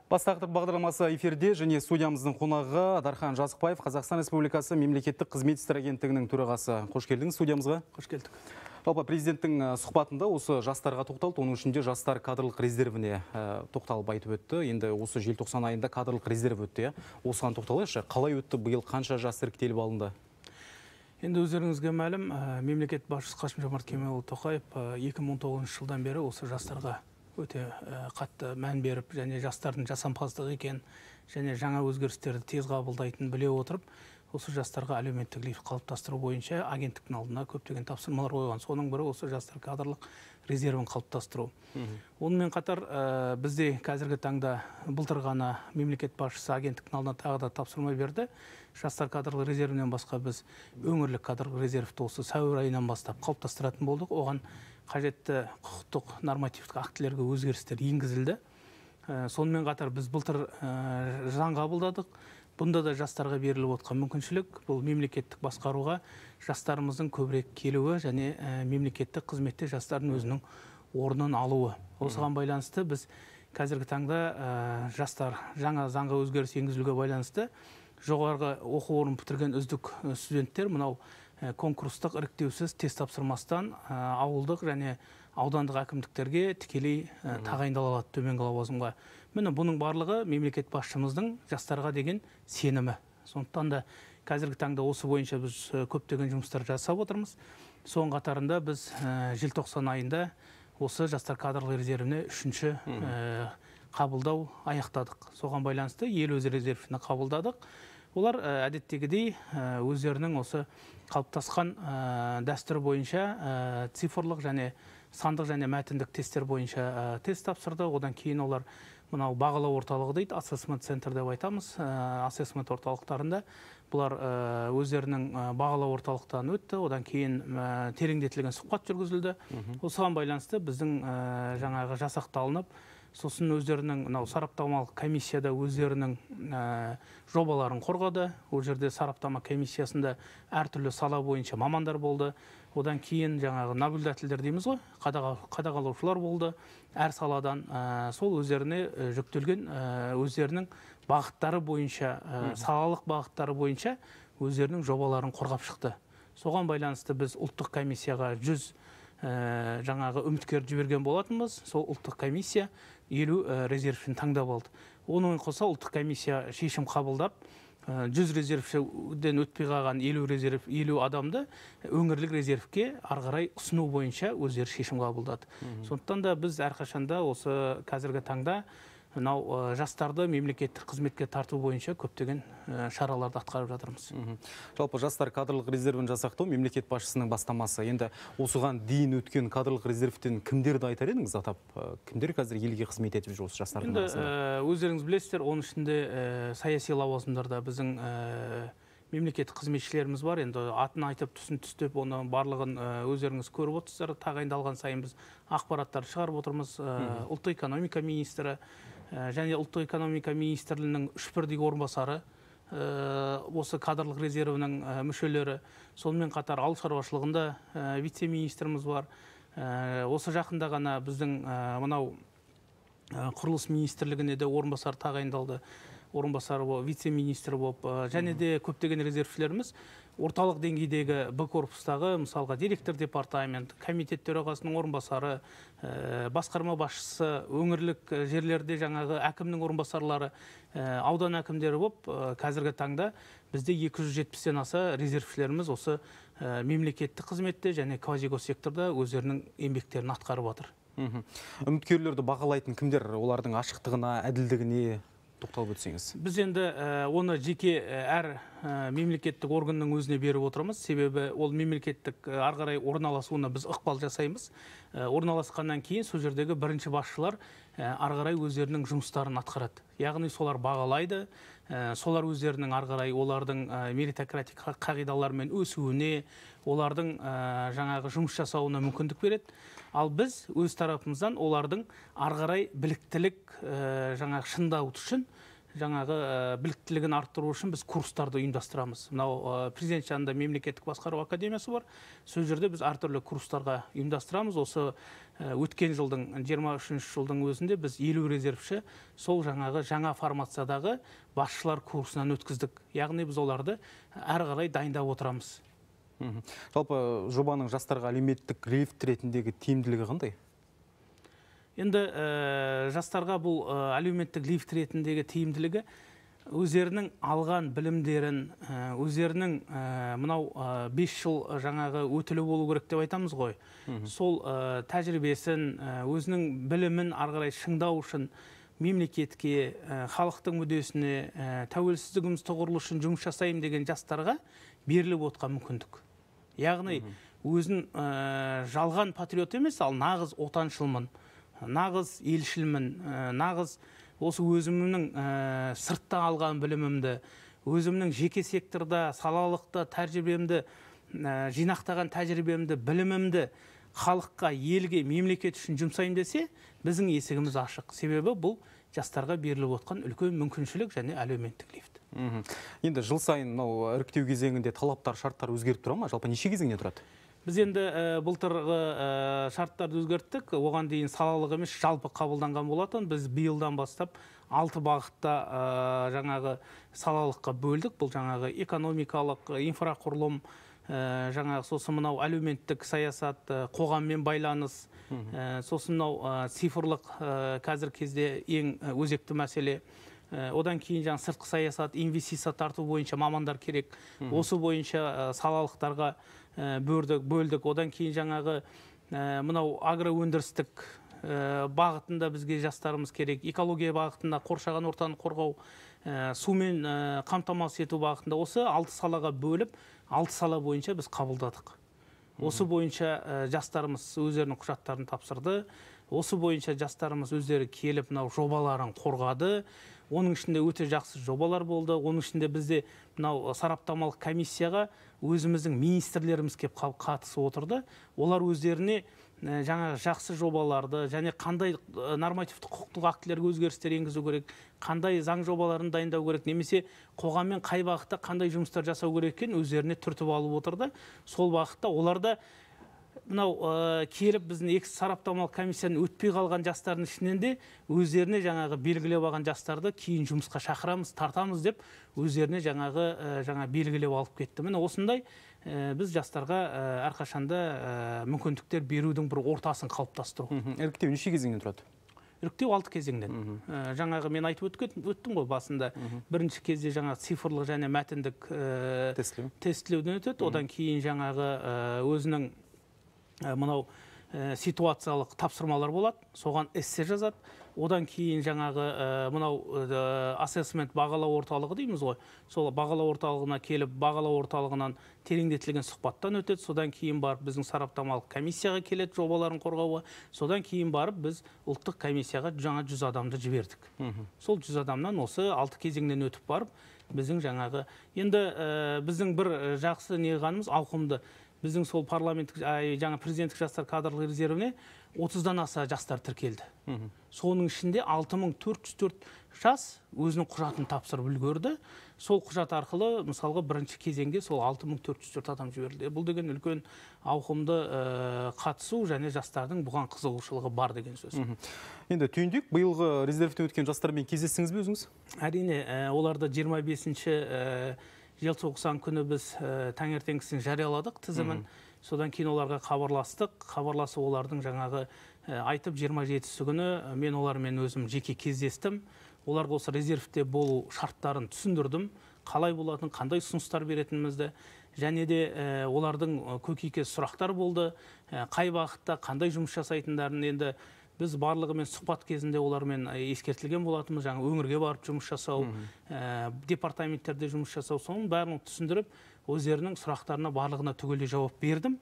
Бас тақырып бағдарламасы эфирде және студиямыздың қонағы Дархан Жазықбаев, Қазақстан Республикасы Мемлекеттік қызмет істері агенттігінің төрағасы. Қош келдіңіз студиямызға. Қош келдік. Жалпы президенттің сұхбатында осы жастарға тоқталды, оның ішінде жастар кадрлық резервіне тоқталып айтып өтті. Енді осы желтоқсан айында кадрлық резерв өтті. Осыған тоқталайықшы. Қалай өтті, биыл қанша жас іріктеліп алынды? Енді өздеріңізге мәлім, мемлекет басшысы Қасым-Жомарт Кемелұлы Тоқаев 2019 жылдан бері осы жастарға өте қатты мән беріп, және жастардың жасампаздығы екен, және жаңа өзгерістерді тез қабылдайтынын біле отырып, осы жастарға әлеуметтік лифт қалыптастыру бойынша агенттіктің алдына көптеген тапсырмалар қойған. Соның бірі осы жастар кадрлық резервін қалыптастыру. Онымен қатар бізде қазіргі таңда былтыр ғана мемлекет басшысы агенттіктің алдына тағы да тапсырма берді. Жастар кадрлық резервінен басқа біз өңірлік кадрлық резервті осы сәуір айынан бастап қалыптастыратын болдық. Оған қажетті құқықтық нормативтік актілерге өзгерістер енгізілді. Сонымен қатар біз былтыр заң қабылдадық. Бұнда да жастарға беріліп отқан мүмкіншілік, бұл мемлекеттік басқаруға жастарымыздың көбірек келуі және мемлекеттік қызметте жастардың өзінің орнын алуы. Осыған байланысты біз қазіргі таңда жастар жаңа заңға өзгеріс енгізілуге байланысты жоғарғы оқу орнын бітірген үздік студенттер мынау конкурстық іріктеусіз тест тапсырмастан ауылдық және аудандық әкімдіктерге тікелей тағайындала алады төменгі лауазымға. Міне бұның барлығы мемлекет басшымыздың жастарға деген сенімі. Сондықтан да қазіргі таңда осы бойынша біз көптеген жұмыстар жасап отырмыз. Соның қатарында біз желтоқсан айында осы жастар кадрлық резервіне үшінші қабылдау аяқтадық. Соған байланысты 50 резервшіні қабылдадық. Олар әдеттегідей өздерінің осы қалыптасқан дәстүр бойынша цифрлық және сандық және мәтіндік тесттер бойынша тест тапсырды. Одан кейін олар мынау бағалау орталығы дейді, ассессмент центр деп айтамыз. Ассессмент орталықтарында бұлар өздерінің бағалау орталықтарынан өтті. Одан кейін тереңдетілген сұхбат жүргізілді. Осыған байланысты біздің жаңағы жасақталынып, сосын өздерінің мынау сараптамалық комиссияда өздерінің жобаларын қорғады. Ол жерде сараптама комиссиясында әртүрлі сала бойынша мамандар болды. Одан кейін жаңағы наблюдательдер дейміз ғой, қадағалаушылар болды. Әр саладан сол өздеріне жүктелген өздерінің бағыттары бойынша, салалық бағыттары бойынша өздерінің жобаларын қорғап шықты. Соған байланысты біз ұлттық комиссияға 100 жаңағы үміткер жіберген болатынбыз. Сол ұлттық комиссия 50 резервшіні таңдап алды. Онымен қоса ұлттық комиссия шешім қабылдап, 100 резервшіден өтпей қалған 50 адамды өңірлік резервке ары қарай ұсыну бойынша өздері шешім қабылдады. Сондықтан да біз әрқашанда осы қазіргі таңда мынау жастарды мемлекеттік қызметке тарту бойынша көптеген шараларды атқарып жатырмыз. Жалпы жастар кадрлық резервін жасақтау мемлекет басшысының бастамасы. Енді осыған дейін өткен кадрлық резервтен кімдерді айтар едіңіз атап? Кімдер қазір елге қызмет етіп жүр осы жастардың арасында? Енді өздеріңіз білесіздер, оның ішінде саяси лауазымдарда біздің мемлекеттік қызметшілеріміз бар. Енді атын айтып, түсін түстеп, оны барлығын өздеріңіз көріп отырсыздар. Тағайындалған сайын біз ақпараттар шығарып отырмыз. Ұлттық экономика министрі және ұлттық экономика министрлігінің үш бірдей орынбасары, осы кадрлық резервінің мүшелері, сонымен қатар ауыл шаруашылығында вице-министріміз бар. Осы жақында ғана біздің мынау құрылыс министрлігіне де орынбасар тағайындалды, орынбасары болып, вице-министр болып, және де көптеген резервшілеріміз орталық деңгейдегі Б корпустағы, мысалға, директор департамент, комитет төрағасының орынбасары, басқарма басшысы, өңірлік жерлерде жаңағы әкімнің орынбасарлары, аудан әкімдері болып, қазіргі таңда бізде 270-тен аса резервшілеріміз осы мемлекеттік қызметте және квазигоссекторда өздерінің еңбектерін атқарып жатыр. Үміткерлерді бағалайтын кімдер? Олардың ашықтығына, әділдігіне тоқталып өтсеңіз. Біз енді оны жеке әр мемлекеттік органның өзіне беріп отырмыз. Себебі ол мемлекеттік ары қарай орналасуына біз ықпал жасаймыз. Орналасқаннан кейін сол жердегі бірінші басшылар ары қарай өздерінің жұмыстарын атқарады. Яғни солар бағалайды, солар өздерінің ары қарай олардың меритократик қағидалармен өсуіне, олардың жаңағы жұмыс жасауына мүмкіндік береді. Ал біз өз тарапымыздан олардың ары қарай біліктілік жаңағы шыңдау үшін жаңағы біліктілігін арттыру үшін біз курстарды ұйымдастырамыз. Мынау президент жанында мемлекеттік басқару академиясы бар. Сол жерде біз әртүрлі курстарға ұйымдастырамыз. Осы өткен жылдың 23 жылдың өзінде біз 50 резервші сол жаңағы жаңа формациядағы басшылар курсынан өткіздік. Яғни біз оларды әрі қарай дайындап отырамыз. Жалпы жобаның жастарға әлеуметтік лифт ретіндегі тиімділігі қандай? Енді жастарға бұл әлеуметтік лифт ретіндегі тиімділігі өздерінің алған білімдерін, өздерінің мынау 5 жыл жаңағы өтілі болу керек деп айтамыз ғой. Сол тәжірибесін, өзінің білімін ары қарай шыңдау үшін мемлекетке, халықтың мүддесіне, тәуелсіздігіміз тұғырлы үшін жұмыс жасаймын деген жастарға беріліп отқан мүмкіндік. Яғни өзін жалған патриот емес, ал нағыз отаншылмын, нағыз елшілмін, нағыз осы өзімнің сыртта алған білімімді, өзімнің жеке секторда, салалықта тәжірибемді, жинақтаған тәжірибемді, білімімді халыққа, елге, мемлекет үшін жұмсаймын десе, біздің есігіміз ашық. Себебі бұл жастарға беріліп отқан үлкен мүмкіншілік және әлеуметтік лифт. Енді жыл сайын мынау іріктеу кезеңінде талаптар, шарттар өзгеріп тұра ма? Жалпы неше кезеңнен тұрады? Біз енді былтырғы шарттарды өзгерттік. Оған дейін салалық емес, жалпы қабылданған болатын. Біз биылдан бастап 6 бағытта жаңағы салалыққа бөлдік. Бұл жаңағы экономикалық, инфрақұрылым, жаңағы сосын мынау әлеуметтік саясат, қоғаммен байланыс, сосын мынау цифрлық қазір кезде ең өзекті мәселе. Одан кейін жаңа сыртқы саясат, инвестиция тарту бойынша мамандар керек. Осы бойынша салалықтарға бөлдік. Одан кейін жаңағы мынау агроөндірістік бағытында бізге жастарымыз керек. Экология бағытында, қоршаған ортаны қорғау, сумен қамтамасыз ету бағытында осы 6 салаға бөліп, 6 сала бойынша біз қабылдадық. Осы бойынша жастарымыз өздерінің құжаттарын тапсырды. Осы бойынша жастарымыз өздері келіп мынау жобаларын қорғады. Оның ішінде өте жақсы жобалар болды. Оның ішінде бізде мынау сараптамалық комиссияға өзіміздің министрлеріміз келіп қатысып отырды. Олар өздеріне жаңағы жақсы жобаларды және қандай нормативтік құқықтық актілерге өзгерістер енгізу керек, қандай заң жобаларын дайындау керек, немесе қоғаммен қай бағытта қандай жұмыстар жасау керек екенін өздеріне түртіп алып отырды. Сол бағытта олар да мынау келіп біздің екі сараптамалық комиссияның өтпей қалған жастардың ішінен де өздеріне жаңағы белгілеп алған жастарды кейін жұмысқа шақырамыз, тартамыз деп өздеріне жаңағы жаңа белгілеп алып кетті. Міне осындай біз жастарға әрқашанда мүмкіндіктер берудің бір ортасын қалыптастыру. Іріктеу неше кезеңнен тұрады? Іріктеу 6 кезеңнен. Жаңағы мен айтып өттім ғой басында. Бірінші кезде жаңағы цифрлық және мәтіндік тестілеуден өтеді. Одан кейін жаңағы өзінің мынау ситуациялық тапсырмалар болады, соған эссе жазады. Одан кейін жаңағы мынау ассессмент бағалау орталығы дейміз ғой, сол бағалау орталығына келіп, бағалау орталығынан тереңдетілген сұхбаттан өтеді. Содан кейін барып біздің сараптамалық комиссияға келеді жобаларын қорғауға. Содан кейін барып біз ұлттық комиссияға жаңа 100 адамды жібердік. Сол 100 адамнан осы 6 кезеңнен өтіп барып біздің жаңағы енді біздің бір жақсы неғанымыз ауқымды. Біздің сол парламенттік, жаңа президенттік жастар кадрлық резервіне 30-дан аса жастар тіркелді. Соның ішінде 6404 жас өзінің құжатын тапсырып үлгерді. Сол құжат арқылы, мысалға, бірінші кезеңге сол 6404 адам жіберілді. Бұл деген үлкен ауқымды қатысу және жастардың бұған қызығушылығы бар деген сөз. Енді түйіндейік, биылғы резервтен өткен жастармен кездестіңіз бе өзіңіз? Әрине, оларды 25 желтоқсан күні біз таңертеңгісін жарияладық тізімін. Содан кейін оларға хабарластық. Хабарласып олардың жаңағы айтып 27 күні мен олармен өзім жеке кездестім. Оларға осы резервте болу шарттарын түсіндірдім. Қалай болатын, қандай ұсыныстар беретінімізді. Және де олардың көкейкесті сұрақтар болды. Қай бағытта, қандай жұмыс жасайтындарын енді біз барлығымен сұхбат кезінде олармен ескертілген болатынбыз. Жаңа өңірге барып жұмыс жасау, департаменттерде жұмыс жасау, соның бәрін түсіндіріп, өздерінің сұрақтарына барлығына түгелдей жауап бердім.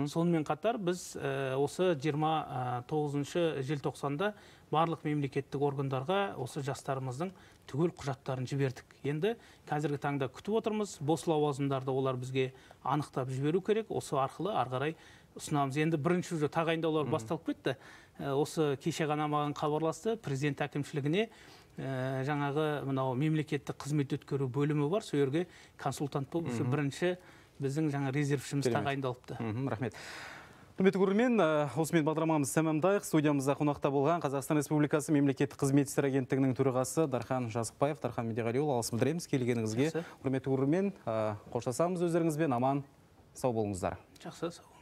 Сонымен қатар біз осы 29 желтоқсанда барлық мемлекеттік органдарға осы жастарымыздың түгел құжаттарын жібердік. Енді қазіргі таңда күтіп отырмыз. Бос лауазымдарды олар бізге анықтап жіберу керек. Осы арқылы ары қарай ұсынамыз. Енді бірінші уже тағайындаулар басталып кетті. Осы кеше ғана маған хабарласты, президент әкімшілігіне Жаңағы мынау мемлекеттік қызмет өткеру бөлімі бар, сол жерге консультант болып, осы бірінші біздің жаңа резервшіміз тағайындалыпты. Рахмет. Құрметті көрермен, осымен бағдарламамызды тәмамдайық. Студиямызда қонақта болған Қазақстан Республикасы Мемлекеттік қызмет істері агенттігінің төрағасы Дархан Жазықбаев. Дархан Медеғалиұлы, алғыс білдіреміз келгеніңізге. Құрметті көрермен, қоштасамыз өздеріңізбен, аман сау болыңыздар. Жақсы, сау.